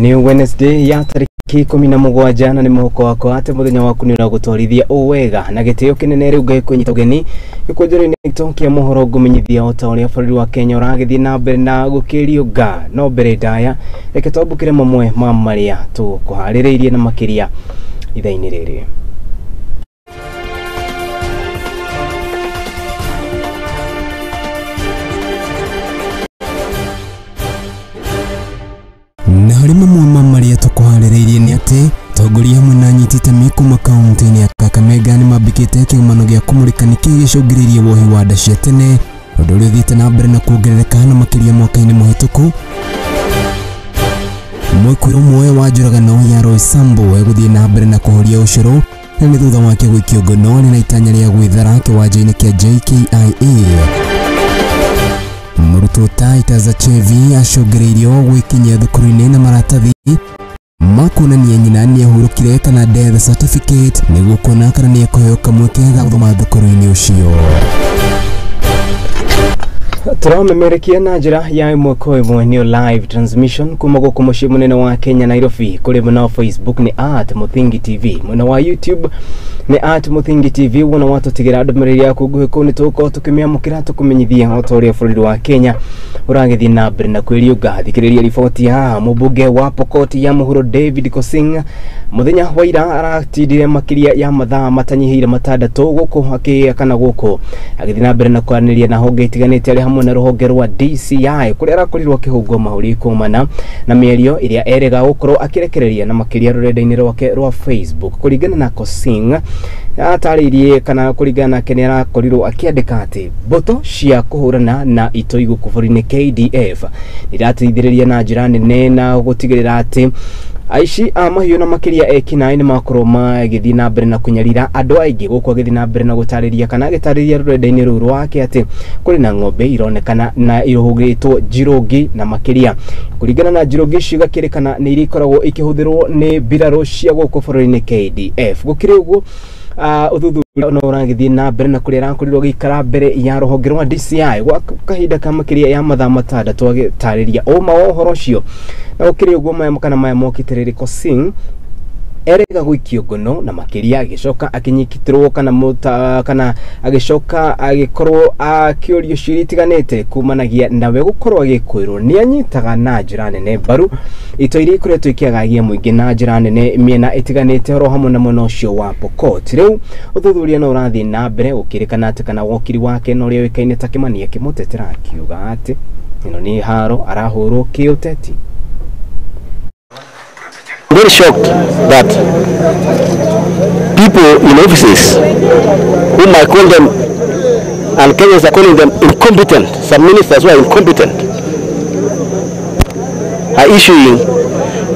Ni Wednesday ya tariki 17 na nĩ mũhuko wakwa atĩ mũthenya waku nĩ ũragũtwarithia o wega na gĩtĩo kĩnene rĩu ngĩkũnyita ũgeni gĩkũnjĩro-inĩ gitũ kĩa mohoro ngũmenyithia o ta ũrĩa bũrũri wa Kenya ũragĩthiĩ na mbere na gũkĩriũnga no mbere ndaya reke twambũkĩre mamwe ma marĩa tũkũharĩrĩirie na makĩria ithaa-inĩ rĩrĩ. Na harĩ mamwe ma marĩa tũkũharĩrĩirie nĩ atĩ tongoria hamwe na anyiti itemi kuma kaunti-inĩ ya Kakamega nĩ mambĩkĩte kĩgomano gĩa kũmũrĩka nĩkĩĩ gĩcũngĩrĩirie wohi wa nda cia tene, ũndũ ũrĩa ũthiĩte na mbere na kuongerereka na makĩria mwaka-inĩ mũhĩtũku. Mwĩkũĩrwo ũmwe wa njũragano ya Roysambu egũthiĩ na mbere na kũhoria ũcũrũ na nĩ thutha wake gũikio ngono na itanya rĩa gwĩthara kĩwanja-inĩ kĩa JKIA. Mũrutwo Titus Achevi acũngĩrĩirio gwĩkinyia thukuru-inĩ na maratathi ma kuonania nyina nĩahurũkire kana death certificate nĩguo kuona kana nĩekũheo kamweke ga gũthoma thukuru-inĩ ũcio. Tũramemerekia na njĩra ya ĩmwe kwa ĩmwe nĩyo live transmission kuma gũkũ mũciĩ mũnene wa Kenya Nairobi. Kũrĩ mwena wa Facebook nĩ @Muthingi TV, mwena wa YouTube nĩ @Muthingi TV. Wona watũtigĩra ndũmĩrĩri yaku nguhĩ kũu nĩ tũgũkorwo tũkĩmĩamũkĩra tũkũmenyithia o ta ũrĩa bũrũri wa Kenya ũragĩthiĩ na mbere na kwĩriũnga. Thikĩrĩria riboti ya mũmbunge wa Pokot ya mũhuro David Kosing mũthenya wa ira aratindire makĩria ya mathaa matanyihĩire matandatũ gũkũ kana gũkũ agĩthiĩ na mbere na kwaranĩria na honge itiganĩte arĩ hamwe na rũhonge rwa DCI kũrĩa arakorirwo akĩhũngwo mahũri kumana na mĩario ĩrĩa erega gũkorwo akĩrekereria na makĩria rũrenda-inĩ rwake rwa Facebook. Kũringana na Kosing atarĩirie kana kũringana nake nĩ arakorirwo akĩandĩka atĩ mbũtũ cia kũhũrana na itoi gũkũ bũrũri-inĩ KDF irateithĩrĩria na njĩra nene na gũtigĩrĩra atĩ aici a mahiũ na makĩria ekinaĩ nĩ makorwo magĩthiĩ na mbere na kũnyarira andũ aingĩ gũkũ agĩthiĩ na mbere na gũtarĩria kana agĩtarĩria rũrenda-inĩ rũu rwake atĩ kũrĩ na ng'ombe ironekana na irũhũgĩtwo njirũngi na makĩria kũringana na njirũngi icio igakĩrĩkana nĩ iria ikoragwo ikĩhũthĩrwo nĩ mbirarũ cia gũkũ bũrũri-inĩ KDF. Gũkĩrĩ ũguo ũthuthuria no ũragĩthiĩ na mbere na kũrĩa arakorirwo agĩikara mbere ya rũhonge rwa DCI gwa kahinda ka makĩria ya mathaa matandatũ agĩtarĩria ũma wa ũhoro ũcio. Na gũkĩrĩ ũguo maya kana maya mokĩte rĩrĩ Kosing erega gũikio ngono na makĩria agĩcoka akĩnyitĩrwo kana agĩcoka agĩkorwo akĩũrio ciũria itiganĩte kumanagia nawe gũkorwo agĩkwĩrwo nĩ anyitaga na njĩra nene mbaru itoi iria ikoretwo ikĩagagia mũingĩ na njĩra nene mĩena ĩtiganĩte oro hamwe na mwena ũcio wa Pokot. Rĩu ũthuthuria no ũrathiĩ na mbere gũkĩrĩkana atĩ kana wokiri wake na ũrĩa ũĩkaine ta Kĩmani akĩmũtetera akiuga atĩ ĩno nĩ haro arahũrwo kĩũteti. I'm very shocked that people in offices, whom I call them, and Kenyans are calling them incompetent, some ministers who are incompetent, are issuing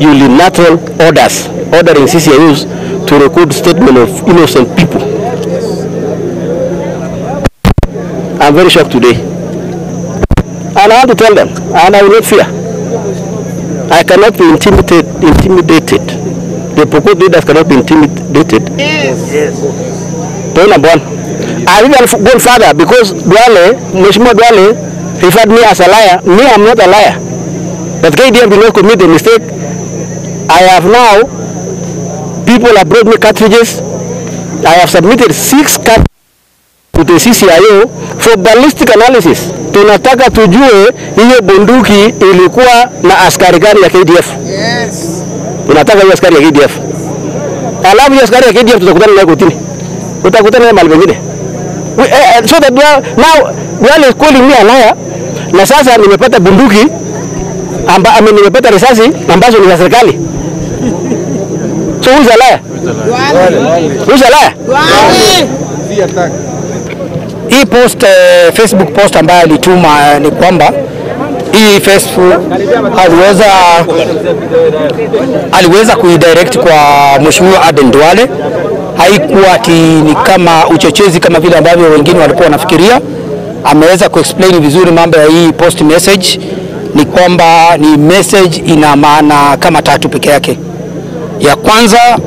unilateral orders, ordering CCIUs to record statement of innocent people. I'm very shocked today. And I want to tell them, and I will not fear. I cannot be intimidated. The Pokot leaders cannot be intimidated. Yes. Yes. Point number one. I even go further because Duale, Mheshimiwa Duale, referred me as a liar. Me, I'm not a liar. But KDF did not commit the mistake. I have now, people have brought me cartridges. I have submitted 6 cartridges to the CCIO for ballistic analysis. Tunataka tujue hiyo bunduki ilikuwa na askari gani ya KDF. Yes. Tunataka hiyo askari ya KDF. Alafu hiyo askari ya KDF tutakutana naye kotini. Tutakutana naye mahali pengine. So that now Duale is calling me a liar. Na sasa nimepata bunduki nimepata risasi ambazo ni za serikali. So who's a liar? Who's a liar? Duale. Hii post, Facebook post ambayo alituma ni kwamba hii Facebook aliweza kuidirect kwa Mheshimiwa Aden Duale. Haikuwa ati ni kama uchochezi kama vile ambavyo wengine walikuwa wanafikiria. Ameweza kuexplain vizuri mambo ya hii post message, ni kwamba ni message ina maana kama tatu peke yake. Ya kwanza,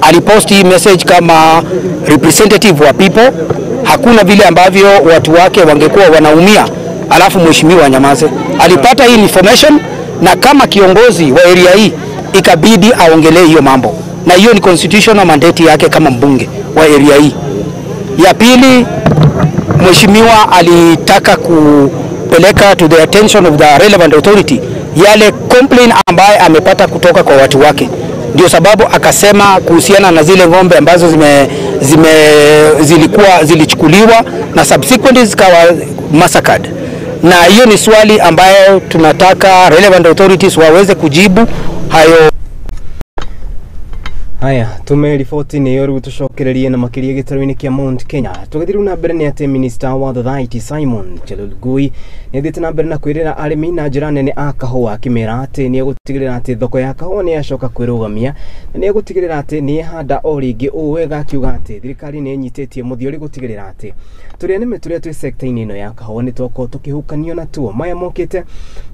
alipost hii message kama representative wa people. Hakuna vile ambavyo watu wake wangekuwa wanaumia alafu mheshimiwa anyamaze. Alipata hii information Na kama kiongozi wa area hii ikabidi aongelee hiyo mambo, na hiyo ni constitutional mandate yake kama mbunge wa area hii. Ya pili, mheshimiwa alitaka kupeleka to the attention of the relevant authority yale complaint ambaye amepata kutoka kwa watu wake. Ndio sababu akasema kuhusiana na zile ng'ombe ambazo zilikuwa zilichukuliwa na subsequently zikawa massacred. Na hiyo ni swali ambayo tunataka relevant authorities waweze kujibu hayo. Haya, tume riboti nä yo rä u tå cokererie na makä ria gä taro-inä kä a Mount Kenya. Tå gä thiä na mbere nä atä minista wa Thothaiti Simon Chelugui nä athiä te na mbere na kwä rä ra arä na njä ra nene a kahũa akä mera atä nä egå tigä rä ra atä thoko ya kahũa nä yacoka kwä rå gamia na nä egå tigä rä ra atä nä yehanda o rä ngä å wega, akiuga atä thirikari nä ĩnyitĩtie mũthiori gå tigä rä ra atä tå rä a nĩme tå rä a twä sekta-inä ĩno ya kahũa nä twakorwo tå kä hukanio natuo. Maya mokĩte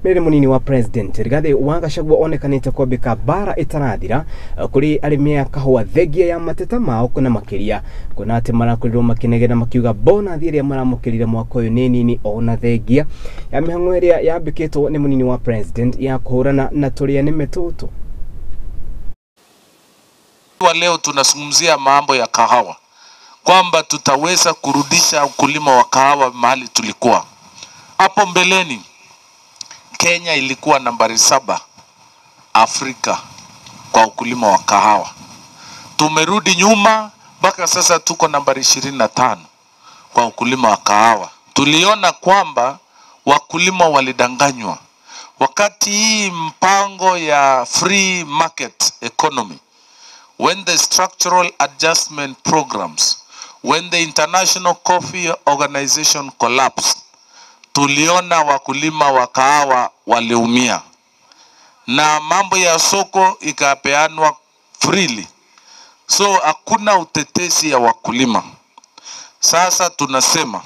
mĩrĩ mũnini wa president Rigathĩ wa Gachagua onekanĩte kwambĩka mbara ĩtarathira kũrĩ arĩmi a kahũa thengia ya mateta mao na makĩria kuona atĩ marakorirwo makĩnegena makiuga bonathi ĩrĩa maramũkĩrire mwaka ũyũ nĩ nini ona thengia ya mĩhang'o ĩrĩa yambĩkĩtwo nĩ mũnini wa president ya kũhũrana na tũrĩa nĩme tũtũ. Leo tunazungumzia mambo ya kahawa, kwamba tutaweza kurudisha ukulima wa kahawa mahali tulikuwa hapo mbeleni. Kenya ilikuwa nambari 7 Afrika kwa ukulima wa kahawa. Tumerudi nyuma mpaka sasa tuko nambari 25 kwa ukulima wa kahawa. Tuliona kwamba wakulima walidanganywa wakati hii mpango ya free market economy, when the structural adjustment programs, when the International Coffee Organization collapsed, tuliona wakulima wa kahawa waliumia na mambo ya soko ikapeanwa freely. So hakuna utetezi ya wakulima. Sasa tunasema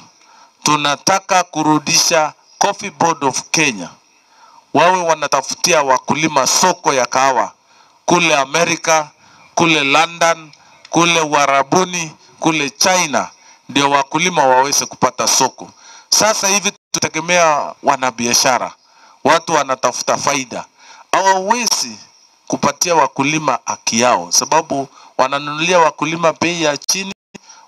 tunataka kurudisha Coffee Board of Kenya, wawe wanatafutia wakulima soko ya kahawa kule Amerika, kule London, kule Uarabuni, kule China, ndio wakulima waweze kupata soko. Sasa hivi tutegemea wanabiashara, watu wanatafuta faida, hawawezi kupatia wakulima haki yao, sababu wananunulia wakulima bei ya chini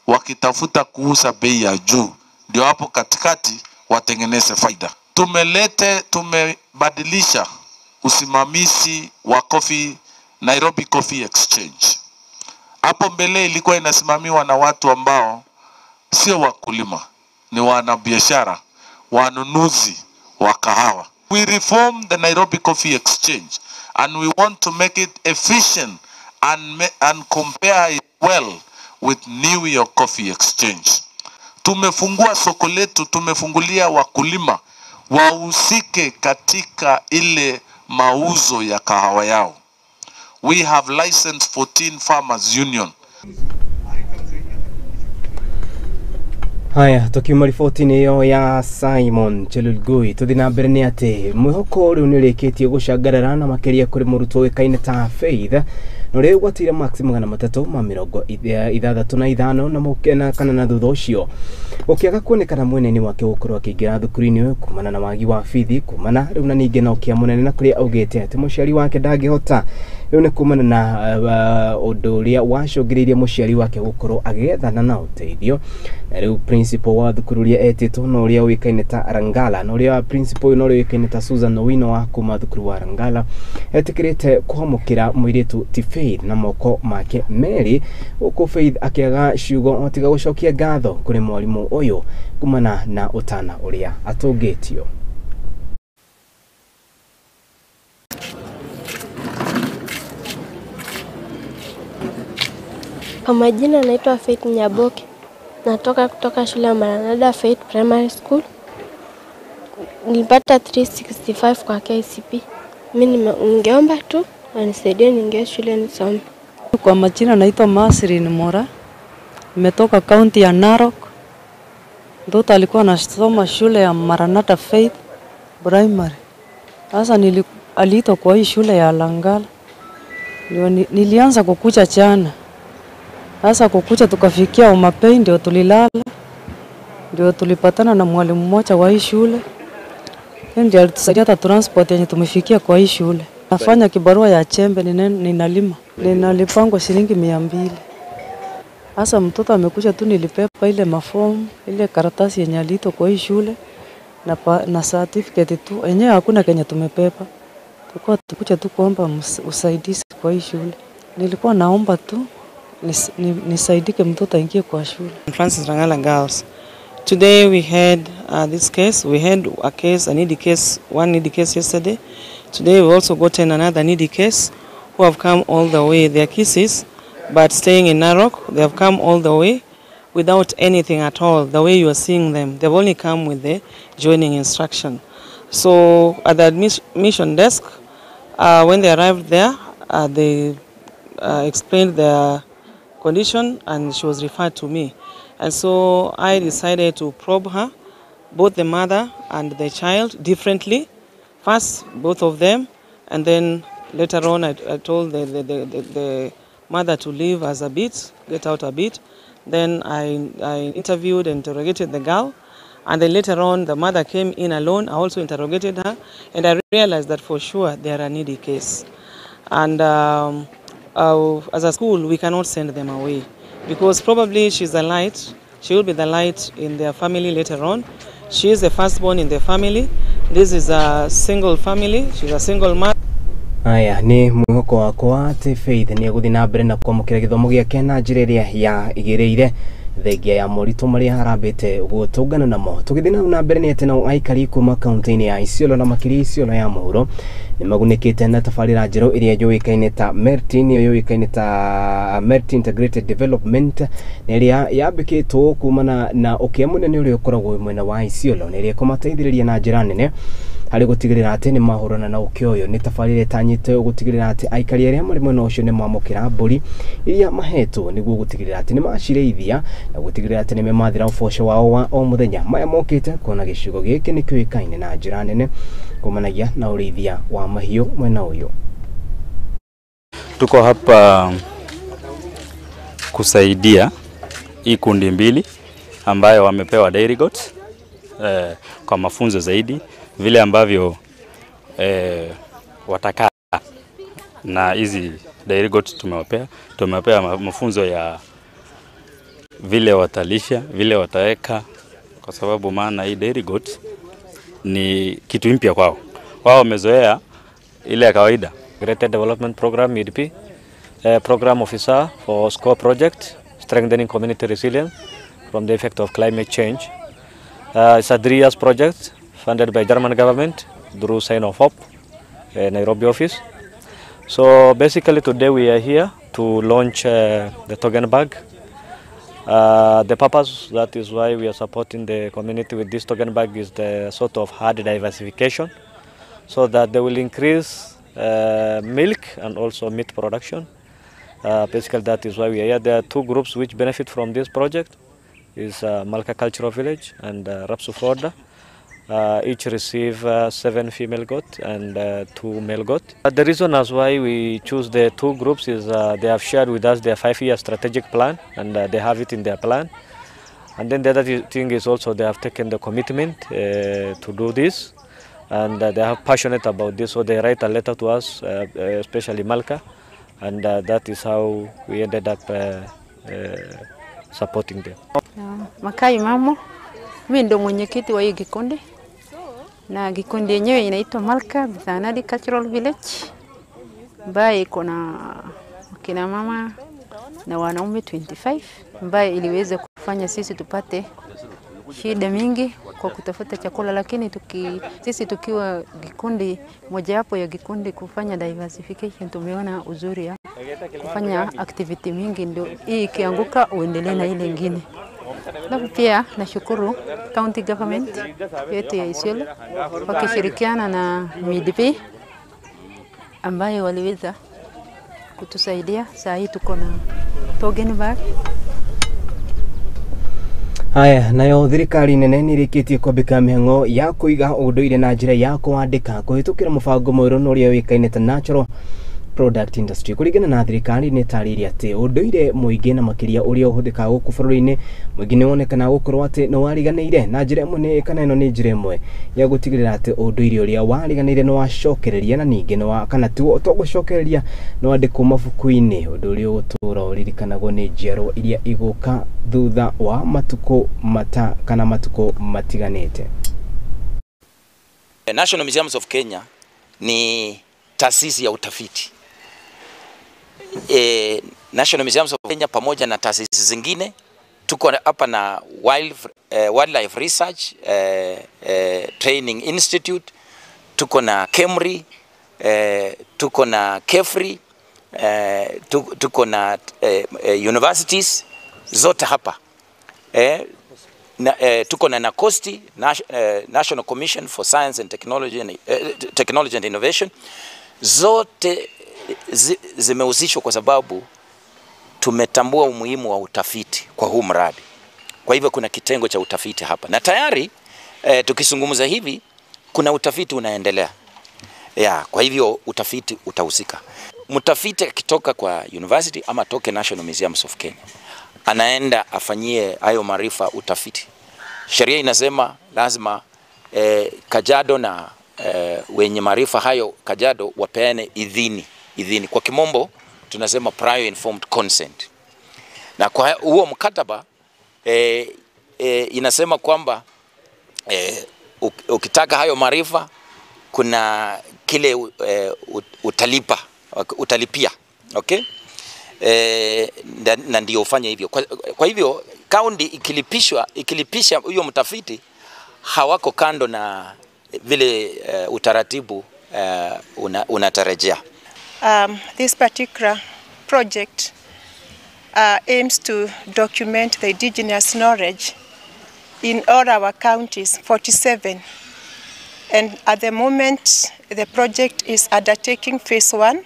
wakitafuta kuuza bei ya juu, ndio hapo katikati watengeneze faida. Tumebadilisha usimamizi wa coffee, Nairobi Coffee Exchange. Hapo mbele ilikuwa inasimamiwa na watu ambao sio wakulima, ni wanabiashara, wanunuzi wa kahawa. We reform the Nairobi Coffee Exchange and we want to make it efficient and compare it well with New York Coffee Exchange. Tumefungua soko letu, tumefungulia wakulima wahusike katika ile mauzo ya kahawa yao. We have licensed 14 farmers union. Haya, tukiuma riboti-inĩ ĩyo ya Simon Chelugui tũthiĩ na mbere nĩ atĩ mwĩhoko rĩu nĩ ũrĩkĩtie gũcangarara na makĩria kũrĩ mũrutwo ũĩkaine ta Faith na ũrĩa ũgwatĩire marks 365 na kana na thutha ũcio gũkĩaga kuonekana mwena-inĩ wake gũkorwo akĩingĩra thukuru-inĩ ũyũ kumana na wagi wa bithi kumana rĩu na ningĩ na ũkĩa mũnene na kũrĩa augĩte atĩ mũciari wake ndangĩhota rĩu nĩ kumana na ũndũ ũrĩa wacũngĩrĩirie mũciari wake gũkorwo agĩethana na ũteithio. Na rĩu principal wa thukuru ũrĩa etĩtwo na ũrĩa ũĩkaine ta Rangala na ũrĩa principal ũyũ na ũrĩa ũĩkaine ta Susan Owino wa kuma thukuru wa Rangala etĩkĩrĩte kwamũkĩra mũirĩtu ti Faith na moko make merĩ, gũkũ Faith akĩaga ciugo tiga gũcokia ngatho kũrĩ mwarimũ ũyũ kumana na ũtana ũrĩa atũngĩtio. Kwa majina naitwa Faith Nyaboke. Natoka kutoka shule ya Maranatha Faith Primary School. Nilipata 365 kwa KCP. Mimi ningeomba tu wanisaidie niingie shule nisome. Kwa majina naitwa Masrin Mora. Nimetoka kaunti ya Narok. Mtoto alikuwa anasoma shule ya Maranatha Faith Primary. Sasa aliitwa kwa hii shule ya Langala. Ndio nilianza kukucha jana. Sasa kukucha tukafikia Umapei, ndio tulilala. Ndio tulipatana na mwalimu mmoja wa hii shule. Ndiye alitusaidia hata transport yenye tumefikia kwa hii shule. Nafanya kibarua ya chembe, ninalima. Ninalipangwa shilingi 200. Sasa mtoto amekuja tu, nilipepa ile mafomu, ile karatasi yenye aliitwa kwa hii shule na certificate tu. Yenyewe hakuna kenye tumepepa. Tulikuwa tukuja tu kuomba usaidizi kwa hii shule. Nilikuwa naomba tu nisaidike mtoto aingie kwa shule. Francis Rangala Girls. Today we had this case. We had a case, a needy case, one needy case yesterday. Today we also gotten another needy case who have come all the way. Their cases, but staying in Narok, they have come all the way without anything at all. The way you are seeing them, they've only come with the joining instruction. So at the admission desk, when they arrived there, they explained their condition and she was referred to me. And so I decided to probe her, both the mother and the child, differently. First, both of them, and then later on I told the mother to leave us a bit, get out a bit. Then I interviewed and interrogated the girl, and then later on the mother came in alone. I also interrogated her, and I realized that for sure they are a needy case. And as a school, we cannot send them away, because probably she's a light. She will be the light in their family later on. She is the firstborn in the family. This is a single family. She's a single mother. Aya ni mwihoko wakwa ati Faith ni eguthi na mbere na kwamukira githomo giake na njira iria ya igiriire thengia ya moritũ marĩa arambĩte gũtũngana namo. Tũgĩthiĩ na mbere nĩ atĩ nao aikari kuma kaunti-inĩ ya Isiolo na makĩria Isiolo ya mũhuro nĩ magunĩkĩte na tabarĩra njerũ ĩrĩa yũĩkaine ta MERTI, nĩyo yũĩkaine ta MERTI Integrated Development, na ĩrĩa yambĩkĩtwo kumana na ũkĩa mũnene ũrĩa ũkoragwo mwena wa Isiolo, na ĩrĩa ĩkũmateithĩrĩria na njĩra nene harĩ gũtigĩrĩra atĩ nĩ mahũrana na ũkĩa ũyũ. Nĩ tabarĩra ĩtanyĩte gũtigĩrĩra atĩ aikari arĩa marĩ mwena ũcio nĩ mamũkĩra mbũri iria mahetwo nĩguo gũtigĩrĩra atĩ nĩ macirĩithia na gũtigĩrĩra atĩ nĩ memathĩra ũboco wao wa o mũthenya. Maya mokĩte kuona gĩcigo gĩkĩ nĩ kĩũĩkaine na njĩra nene kumanagia na ũrĩithia wa mahiũ mwena ũyũ. Tuko hapa kusaidia hii kundi mbili ambayo wamepewa dairy goats kwa mafunzo zaidi vile ambavyo watakaa na hizi dairy goats. Tumewapea mafunzo ya vile watalisha, vile wataweka, kwa sababu maana hii dairy goat ni kitu mpya kwao. Wao wamezoea ile ya kawaida. Integrated Development Program EDP, Program Officer for SCORE Project, Strengthening Community Resilience from the Effect of Climate Change. It's a 3 years project funded by German government through Sign of Hope, Nairobi office. So basically today we are here to launch the Toggenburg. The purpose, that is why we are supporting the community with this Toggenburg, is the sort of herd diversification, so that they will increase milk and also meat production. Basically that is why we are here. There are two groups which benefit from this project, is Malka Cultural Village and Rapsuforda. Each receive 7 female goat and 2 male goat. The reason as why we choose the two groups is they have shared with us their 5-year strategic plan, and they have it in their plan. And then the other thing is also they have taken the commitment to do this, and they are passionate about this, so they write a letter to us, especially Malka, and that is how we ended up supporting them. Makai Mamo, mimi ndo mwenyekiti wa hii kikundi, na kikundi yenyewe inaitwa Malka Bithanadi Cultural Village, ambaye iko na kina mama na wanaume 25, ambaye iliweza kufanya sisi tupate shida mingi kwa kutafuta chakula, lakini sisi tukiwa kikundi mojawapo ya kikundi kufanya diversification, tumeona uzuri ya kufanya activity mingi, ndio hii ikianguka uendelee na ile nyingine. Alafu pia nashukuru county government yetu ya Isiolo wakishirikiana na MDP ambayo waliweza kutusaidia. Saa hii tuko na Toggenburg. Haya, nayo thirikari nene nĩrĩkĩtie kwambĩka mĩhang'o ya kũiga ũndũire na njĩra ya kũwandĩka kũhĩtũkĩra mũbango mwerũ ũrĩa ũĩkaine ta Natural product industry. Kũringana na thirikari nĩ ĩtarĩirie atĩ ũndũire mũingĩ na makĩria ũrĩa ũhũthĩkaga gũkũ bũrũri-inĩ mũingĩ nĩ wonekanaga gũkorwo atĩ nĩ wariganĩire na njĩra ĩmwe nĩ kana ĩno nĩ njĩra ĩmwe ya gũtigĩrĩra atĩ ũndũire ũrĩa wariganĩire nĩ wacokereria na ningĩ nĩ wa kana tu to gũcokereria nĩ wandĩkwo mabuku-inĩ, ũndũ ũrĩa ũgũtũra ũririkanagwo nĩ njiarwa iria igũka thutha wa matukũ mata kana matukũ matiganĩte. National Museums of Kenya ni taasisi ya utafiti. National Museums of Kenya pamoja na taasisi zingine, tuko hapa na Wildlife Research Training Institute, tuko na KEMRI, tuko na KEFRI, tuko na universities zote hapa. Tuko na NACOSTI, National Commission for Science and Technology and, Technology and Innovation. Zote zimehusishwa kwa sababu tumetambua umuhimu wa utafiti kwa huu mradi. Kwa hivyo kuna kitengo cha utafiti hapa. Na tayari tukizungumza hivi kuna utafiti unaendelea. Ya, kwa hivyo utafiti utahusika. Mtafiti akitoka kwa university ama toke National Museums of Kenya, anaenda afanyie hayo maarifa utafiti. Sheria inasema lazima Kajiado na wenye maarifa hayo Kajiado wapeane idhini. Kwa kimombo tunasema prior informed consent. Na kwa huo mkataba inasema kwamba ukitaka hayo maarifa kuna kile utalipa, utalipia, okay? Na ndio ufanye hivyo. Kwa hivyo county ikilipisha huyo mtafiti, hawako kando na vile utaratibu unatarajia. This particular project aims to document the indigenous knowledge in all our counties, 47. And at the moment, the project is undertaking phase 1.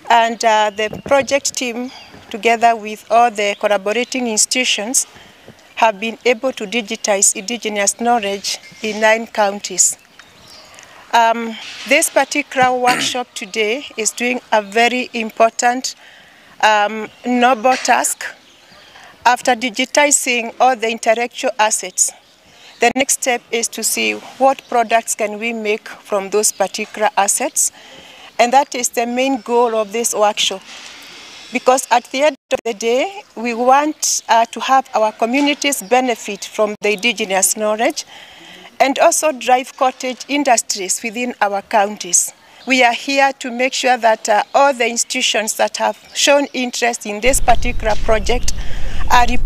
And the project team, together with all the collaborating institutions, have been able to digitize indigenous knowledge in 9 counties. This particular workshop today is doing a very important, noble task. After digitizing all the intellectual assets, the next step is to see what products can we make from those particular assets. And that is the main goal of this workshop. Because at the end of the day, we want to have our communities benefit from the indigenous knowledge and also drive cottage industries within our counties. We are here to make sure that all the institutions that have shown interest in this particular project are.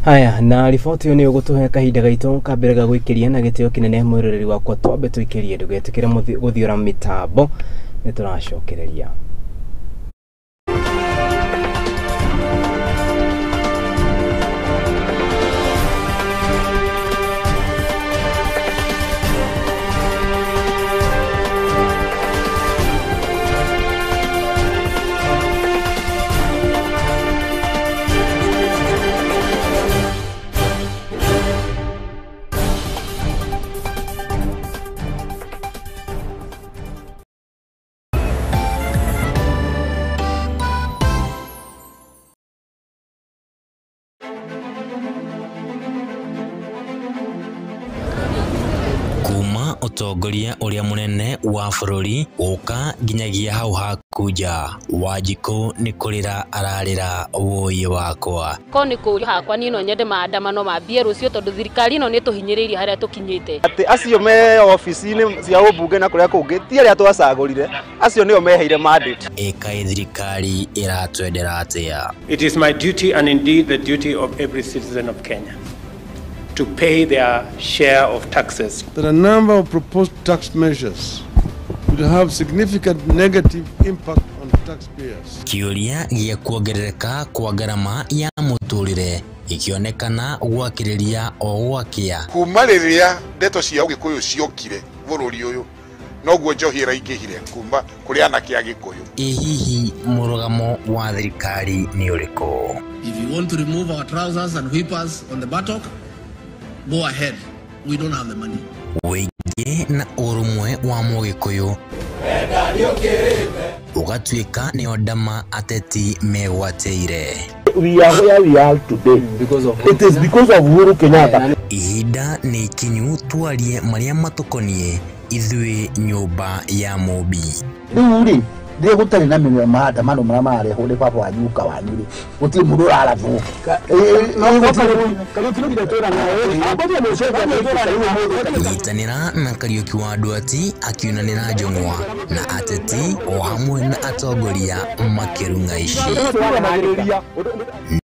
Haya, na riboti ĩyo nĩ ũgũtũhe kahinda gaitũ ka mbere ga gũikĩria na gĩtĩo kĩnene mwĩroreri wakwa twambe tũikĩrie ndũgetĩkĩre gũthiũra mĩtambo nĩ tũracokereria. Ũtongoria ũrĩa mũnene wa bũrũri ũka nginyagia hau hakuja Wanjikũ nĩ kũrĩra ararĩra wũi wakwa. Ko nĩ kũũria hakwa niĩ no nyende maandamano mambie rũciũ tondũ thirikari ĩno nĩ tũhinyĩrĩirie harĩa tũkinyĩte. Atĩ acio me ofici-inĩ cia ũmbunge na kũrĩa kũngĩ ti arĩa twacagũrire, acio nĩo meheire mandate. Ĩkaĩ thirikari ĩratwendera atĩa? It is my duty and indeed the duty of every citizen of Kenya to pay their share of taxes. That a number of proposed tax measures would have significant negative impact on taxpayers. Kĩũria gĩa kuongerereka kwa ngarama ya mũtũrĩre ikionekana gwakĩrĩria o gwakĩa. Kuma rĩrĩa ndeto cia Ũgĩkũyũ ciokire bũrũri ũyũ noguo njohi ĩraingĩhire kuma kũrĩ anake a Gĩkũyũ. Ĩ hihi mũrũgamo wa thirikari nĩ ũrĩkũ? If you want to remove our trousers and whip us on the buttock, go ahead. We don't have the money. Ũingĩ na ũrũmwe wa Mũgĩkũyũ ũgatuĩka nĩo ndama ateti megwatĩire. We are where we are today because of it is because of Uhuru Kenyatta. Ihinda nĩ ikinyu twarie marĩa matũkoniĩ ithuĩ nyũmba ya Mũmbi. Rĩu rĩ rĩrĩa gũtarĩ na maandamano marĩa mararehwo nĩ baba wanyu uka wanyu rĩ gũtirĩ mũndũ ũrarathwo. Nyitanĩra na Kariũki wa Nduati akiunanĩra njũng'wa na ateti o hamwe na atongoria makĩrung'a ici.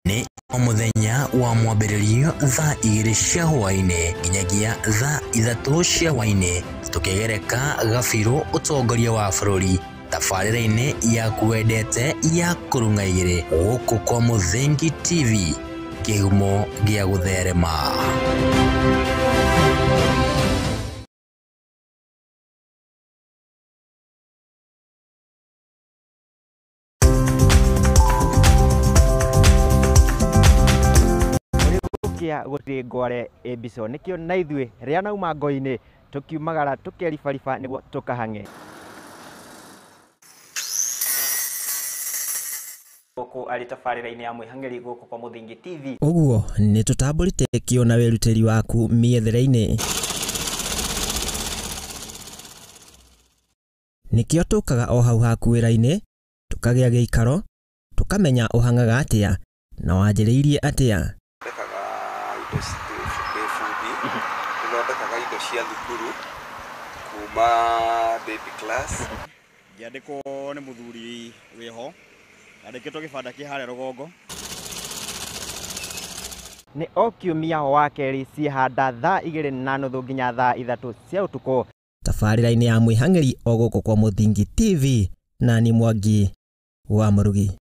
Nĩ o mũthenya wa mwambĩrĩrio thaa 2 cia hwaĩ-inĩ nginyagia thaa 3 cia hwaĩ-inĩ tũkĩgereka gabirũ ũtongoria wa bũrũri tabarĩra-inĩ yaku wendete ya kũrung'a igĩrĩ gũkũ kwa Mũthingi TV kĩhumo gĩa gũtherema. Gũkia gũtirĩ ngware ĩmbico nĩkĩo na ithuĩ rĩa nauma ngo-inĩ tũkiumagara tũkeribariba nĩguo tũkahang'e. Gũkũ arĩ tabarĩra-inĩ ya mwĩhang'eri gũkũ kwa Mũthingi TV. Ũguo nĩ tũtambũrĩte kĩo na wĩrutĩri waku mĩethere-inĩ. Nĩkĩo tũkaga o hau haku wĩra-inĩ, tũkagĩa gĩikaro, tũkamenya ũhang'aga atĩa na wanjĩrĩirie atĩa. Thondekaga indo ndĩ bundi, nĩthondekaga indo cia thukuru kuma baby class. Ngĩandĩkwo nĩ mũthuri wĩho andĩkĩtwo gĩbanda kĩ harĩa rũgongo. Nĩ o kiumia wa kerĩ ciĩhanda thaa 2:30 nginya thaa 3 cia ũtukũ. Tabarĩra-inĩ ya mwĩhang'eri o gũkũ kwa Mũthingi TV na ni Mwangi wa Mũrugi.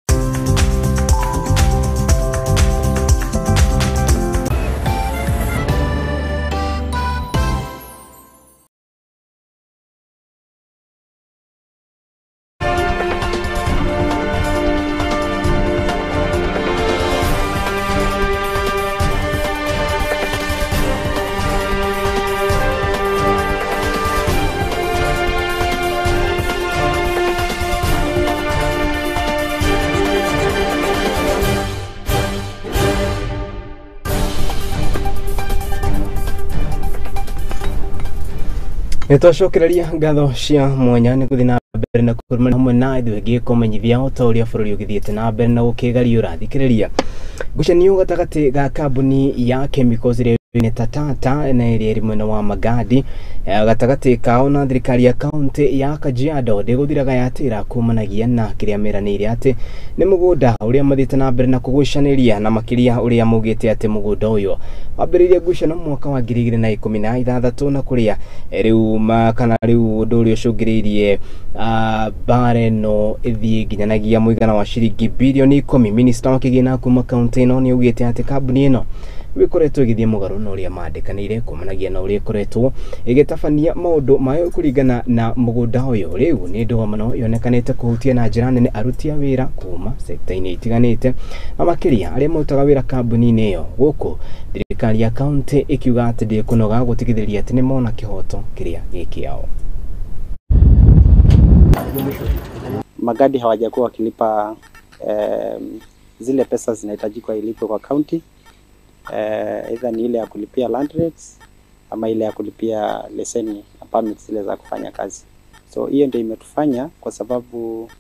Nĩtwacokereria ngatho cia mwanya nĩ gũthiĩ na mbere na kũrũmĩrĩra hamwe na ithuĩ ngĩkũmenyithia o ta ũrĩa bũrũri ũgĩthiĩte na mbere na gũkĩgariũra. Thikĩrĩria ngucanio gatagatĩ ga kambuni ya chemicals ĩrĩa nĩ ta Tata na ĩrĩa ĩrĩ mwena wa Magadi gatagatĩ kao na thirikari ya kaunti ya Kajiado ndĩgũthiraga yatĩra kumanagia na kĩrĩa meranĩire atĩ nĩ mũgũnda ũrĩa mathiĩte na mbere na kũgucanĩria na makĩria ũrĩa maugĩte atĩ mũgũnda ũyũ wambĩrĩirie ngucano mwaka wa 2016 na kũrĩa rĩu kana rĩu ũndũ ũrĩa ũcũngĩrĩirie mbara ĩno ĩthiĩ nginyanagia mũigana wa ciringi birioni 10. Minista wa kĩgĩna kuma kaunti ĩno nĩ augĩte atĩ kambuni ĩno ĩkoretwo ĩgĩthiĩ mũgarũ na ũrĩa mandĩkanĩire kumanagia na ũrĩa ĩkoretwo ĩgĩtabania maũndũ mayo kũringana na mũgũnda ũyũ. Rĩu nĩ ndũgamano yonekanĩte kũhutia na njĩra nene aruti a wĩra kuma sekta-inĩ itiganĩte na makĩria arĩa marutaga wĩra kambuni-inĩ ĩyo, gũkũ thirikari ya kaunti ĩkiuga atĩ ndĩkũnoga gũtigithĩria atĩ nĩmona kĩhoto kĩrĩa gĩ kĩao. Magadi hawajakuwa wakilipa zile pesa zinahitajika ilipwe kwa county, either ni ile ya kulipia land rates ama ile ya kulipia leseni na permits zile za kufanya kazi. So hiyo ndio imetufanya, kwa sababu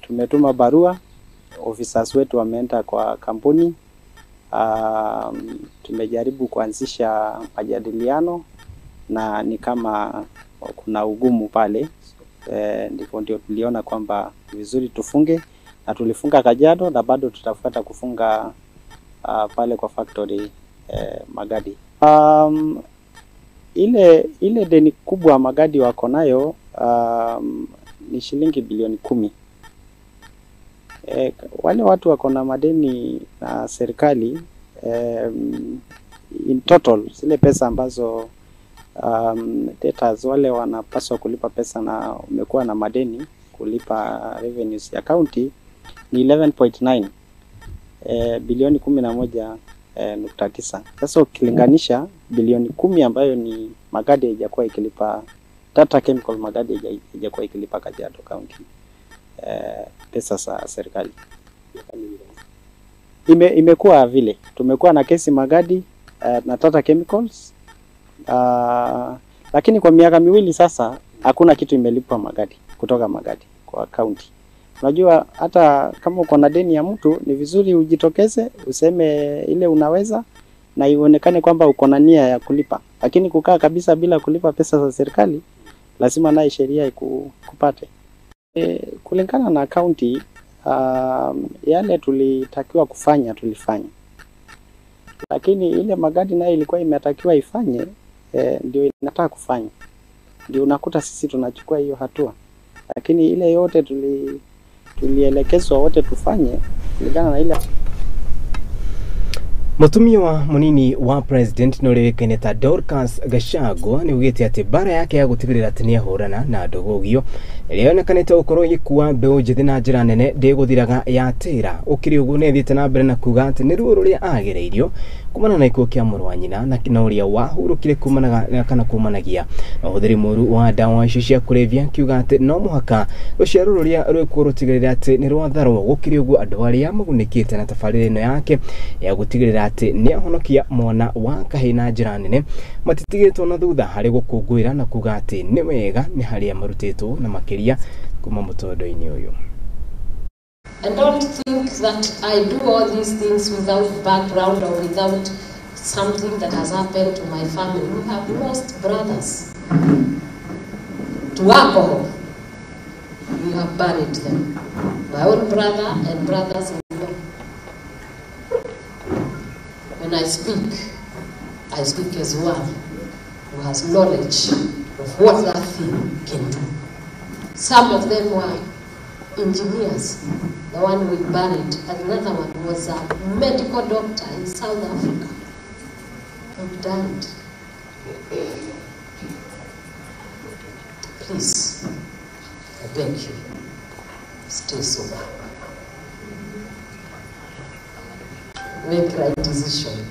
tumetuma barua, officers wetu wameenda kwa kampuni, tumejaribu kuanzisha majadiliano na ni kama kuna ugumu pale. Ndipo ndio tuliona kwamba vizuri tufunge, na tulifunga Kajiado na bado tutafuata kufunga pale kwa factory Magadi. Ile deni kubwa Magadi wako nayo ni shilingi bilioni 10. Wale watu wako na madeni na serikali, in total zile pesa ambazo debtors wale wanapaswa kulipa pesa na umekuwa na madeni kulipa revenues ya county ni 11.9 bilioni 11 nukta 9. Sasa ukilinganisha bilioni 10 ambayo ni Magadi haijakuwa ikilipa Tata Chemical, Magadi haijakuwa ikilipa Kajiado County pesa za serikali. Imekuwa vile tumekuwa na kesi Magadi na Tata Chemicals, lakini kwa miaka 2 sasa hakuna kitu imelipwa Magadi kutoka Magadi kwa county. Unajua hata kama uko na deni ya mtu ni vizuri ujitokeze useme ile unaweza na ionekane kwamba uko na nia ya kulipa. Lakini kukaa kabisa bila kulipa pesa za serikali, lazima naye sheria ikupate. Kulingana na county, yale tulitakiwa kufanya tulifanya. Lakini ile Magadi naye ilikuwa imetakiwa ifanye, ndio inataka kufanya. Ndio unakuta sisi tunachukua hiyo hatua. Lakini ile yote tulielekezwa wote tufanye kulingana na ile. Mutumia wa munini wa president nuriwikaine ta Dorcas Gachagua ni ugite ati bara yake ya gutigirira ati niahurana na ndũgũgio ĩrĩa yonekanĩte gũkorwo ĩgĩkua mbeũ njĩthĩ na njĩra nene ndĩgũthiraga yatĩra. Ũkĩrĩ ũguo nĩathiĩte na mbere na kuga atĩ nĩ ruo rũrĩa agereirio kumana na gĩkuũ kĩa mũrũ wa nyina na ũrĩa wahurũkire kumanaga kana kumanagia na ũhũthĩri mũru wa ndawa icio cia kũrebia, akiuga atĩ no mũhaka rũciaro rũrĩa rwĩkuo rũtigĩrĩre atĩ nĩ rwatharwo. Gũkĩrĩ ũguo andũ arĩa magunĩkĩte na tabarĩra ĩno yake ya gũtigĩrĩra atĩ nĩahonokia mwana wa kahĩĩ na njĩra nene matitigĩtwo na thutha harĩ gũkũngũĩra na kuga atĩ nĩ wega nĩ harĩa marutĩtwo na makĩria kuma mũtondo-inĩ ũyũ. And don't think that I do all these things without background or without something that has happened to my family. We have lost brothers to alcohol. We have buried them. My own brother and brothers-in-law. When I speak as one who has knowledge of what that thing can do. Some of them were engineers. The one we buried, another one was a medical doctor in South Africa who died. Please, I beg you, stay sober. Make right decision.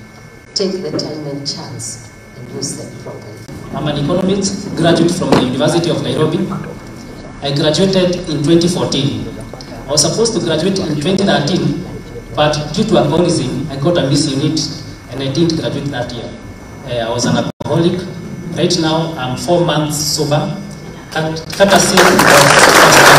Take the time and chance and use them properly. I'm an economist graduate from the University of Nairobi. I graduated in 2014. I was supposed to graduate in 2013, but due to alcoholism, I got a miss unit and I didn't graduate that year. I was an alcoholic. Right now, I'm 4 months sober. Courtesy of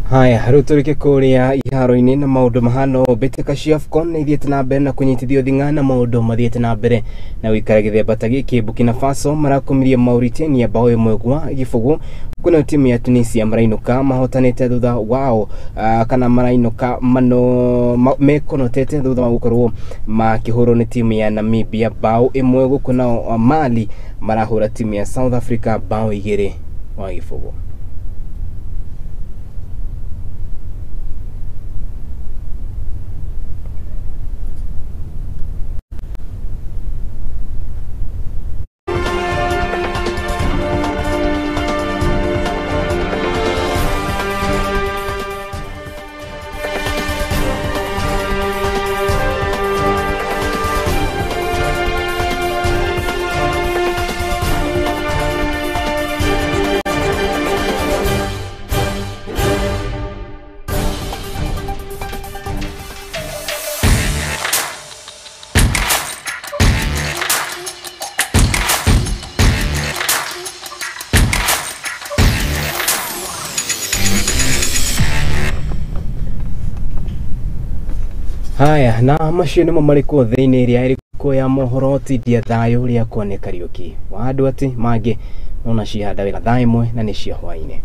Haya, rĩu tũrĩke kũrĩa iharo-inĩ na maũndũ mahana ũũ. Mbĩtĩka cia AFCON nĩ ithiĩte na mbere na kũnyitithio thing'a na maũndũ mathiĩte na mbere na gũikara gĩthemba ta gĩkĩ. Burkina Faso marakomirie Mauritania bao 1-0 kwĩna timu ya Tunisia marainũka mahotanĩte thutha wao kana marainũka mano mekonotete thutha wa gũkorwo makĩhũrwo nĩ timu ya Namibia bao 1 gũkũ nao Mali marahũra timu ya South Africa bao 2-0. Haya, na macio nĩmo marĩkuo thĩinĩ ĩrĩa ĩrĩkuo ya mohoro tindia thayũ rĩa kuone Kariũki wa andũ atĩ mangĩ nona cihanda wega thaa 1 na nĩ cia hwaĩ-inĩ.